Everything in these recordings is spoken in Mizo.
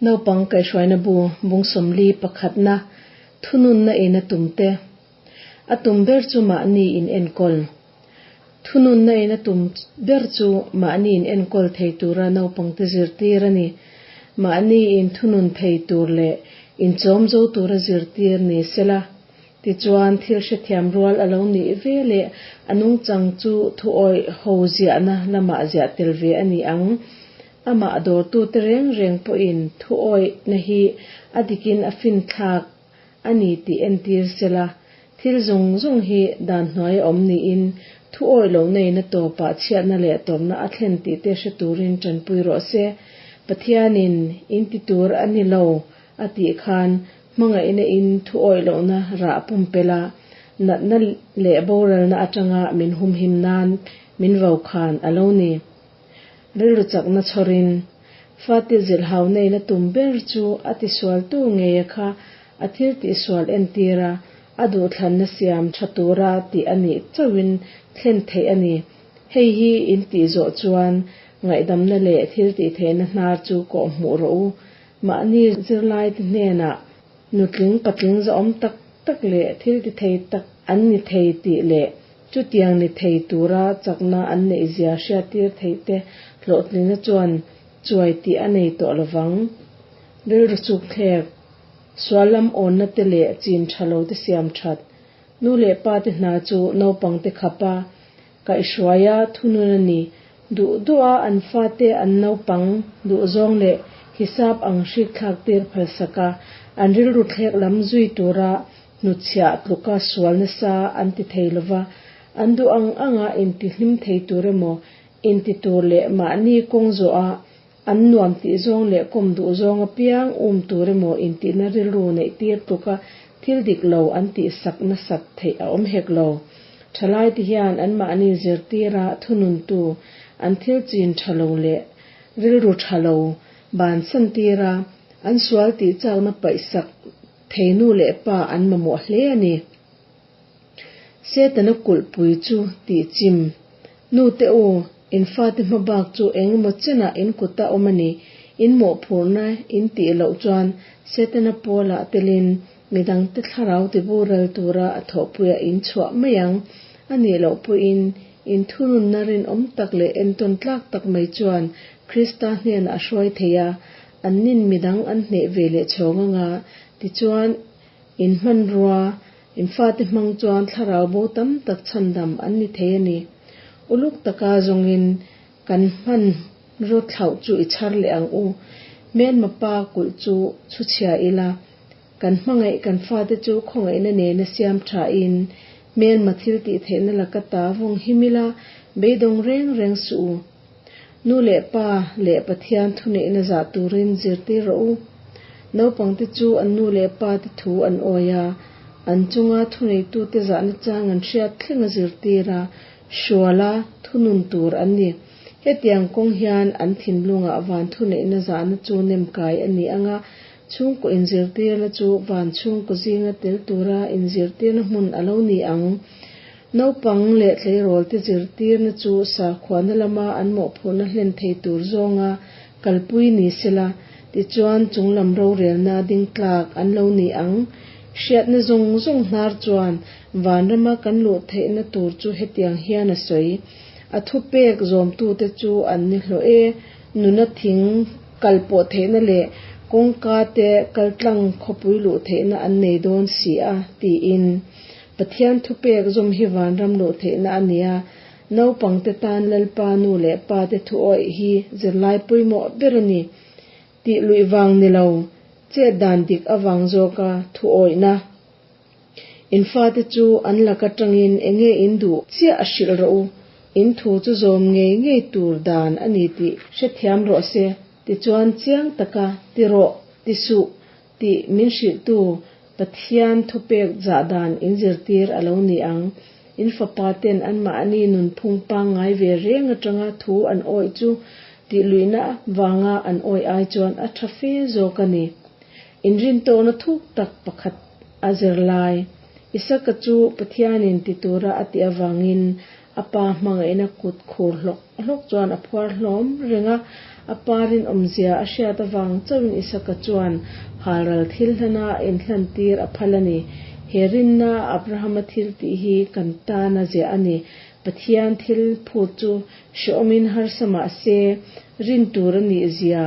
Naupang kaihhruaina bu bung 40 pakhatna thununna in a tum te. A tum ber chu mahni in enkawl. Thununna in a tum ber chu mahni in enkawl thei tura naupangte zirtir a ni. Mahni in thunun thei tur leh inchawm zo tura zirtir ni sela. Tichuan, thil hrethiam rual a lo nih ve leh a nungchang chu thuawih ho ziahna lamah ziah tel ve a ni ang. Amah dawrtute reng reng pawhin thuawihna hi a dikin a finthlak a ni tih entir sela, thil zawng zawng hi dan hnuai a awm niin thuawih lohna in a tawpah chhiatna leh tawpna a thlen tih te hre turin tanpui rawh se. Pathianin in ti tur a ni lo a tih khan Hmangaihna in thuawih lohna rah pumpelh a, natna leh boralna atanga min humhim nan min vo khan a lo ni. Rilru chakna chhawrin, fate zilhau neihna tum ber chu a tisualtu ngeia kha a thil tihsual entir a, a duhthlanna siam tha tura tih a nih chauhin thlen theih a ni. Hei hi in tih zawh chuan ngaihdamna leh thil tihtheihna hnar chu kawhhmuh rawh u. Mahni zirlaite hnenah nutling patling zahawm tak tak leh thil ti thei tak an ni thei tih leh chutiang ni thei tura chakna an neihzia hriattir theihte hlawhtlinna chuan chuai tih a nei tawh lovang. Rilru chuk thlek, sual lam awnna te leh chin tha lo te siam that, nu leh pa te hna chu naupang te khapa Kaihhruaia thunun a ni. Duh duha an fate an naupang duhzawng leh hisap ang hrikthlak tir phalsak a, an rilru thlek lam zui tura hnutchhiah tluka sual nasa an ti thei lova, an duh ang anga intihlim thei tur emaw inti tur leh mahni kawng zawha an nuam tih zawng leh kawm duh zawng apiang um tur emaw intihna rilru neih tir tluka thil dik lo an tihsak nasat theih a awm hek lo. Thalaite hian anmahni zirtira thununtu an thil chin tha lo leh rilru tha lo bansan tira an sual tih chakna paihsak thei nu leh pa an mamawh hle a ni. Setana kulhpui chu tih chim. Nu te u, in fate hmabak chu engemaw chenah in kuta awm a ni. In mawhphurhna in tih loh chuan Setana pawlah telin midangte thlarau tiboral tura a thawhpuiah in chhuah mai ang. A nih loh pawhin in thununna rinawm tak leh entawn tlak tak mai chuan Krista hnenah a hruai thei a, an nin midang an hneh ve leh chhawng anga tichuan in hmanrua In fate hmang chuan thlarau bo tam tak chhandam an ni thei a ni. Uluk taka zawngin kan hman raw thlauh chu i chhar leh ang u. Hmelma pa kulh chu chhuchhia ila, kan hmangaih kan fate chu khawngaihna nena siam thain hmelma thil tih theihna laka ta vawng him ila, beidawng reng reng suh u. Nu leh pa leh Pathian thuneihna zah turin zirtir rawh u. Naupangte chu an nu leh pa te thu an awi a, an chunga thuneitute zahna chang an hriat thleng a zirtir a, hruala thunun tur an ni. Hetiang kawng hian an thinlungah van thuneihna zahna chu nemkai a ni ang a, chhungkaw inzirtirna chu van chhungkaw zinga tel tura inzirtirna hmun a lo ni ang. Naupang leh tleirawlte zirtirna chu sakhuana lama an mawhphurhna hlen thei tur zawnga kalpui ni sela, tichuan chunglam rorelna ding tlak an lo ni ang. Hriatna zawng zawng hnar chuan vanrama kan luh theihna tur chu hetiang hian a sawi, A thupek zawmtute chu an ni hlawh e, nuna thing kal pawh theihna leh kawngka te kaltlang khawpui luh theihna an nei dawn si a, tiin. Pathian thupek zawm hi vanram luh theihna a ni a, naupangte tan Lalpa nu leh pa te thu awih hi zirlai pawimawh ber a ni. Tih luih vang ni lo, chet dan dik avang zawka thu awihna. In fate chu an lak atangin enge in duh chiah a hrilh rawh u, in thu chu zawm ngei ngei tur dan a ni tih hrethiam rawh se, tichuan chiang taka ti rawh, ti suh tih min hrilhtu Pathian thupek zah dan inzirtir a lo ni ang. In fapa ten anmahni nunphung pangngai ve reng atanga thu an awih chu tih luihna vanga an awih ai chuan a tha fe zawk a ni. Inrintawkna thuk tak pakhat a zir lai. Isaka chu Pathianin ti tura a tih avangin a pa hmangaihna kut khur hlawk hlawk chuan a phuar hlawm reng a. A pa rinawmzia a hriat avang chauhin Isaka chuan halral thil hlana inhlantir a phal a ni. He rinna Abrahama thil tih hi kan tana ziah a ni. Pathian thil phut chu hrehawmin harsa mah se, rin tur a nih zia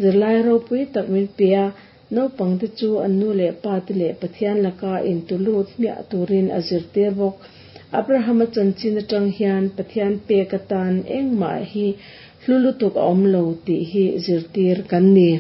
zirlai ropui tak min pe a, naupangte chu an nu leh pate leh Pathian laka intulut hmiah turin a zirtir bawk. Abrahama chanchin atang hian Pathian pek atan engmah hi hlu lutuk a awm lo tih hi zirtir kan ni.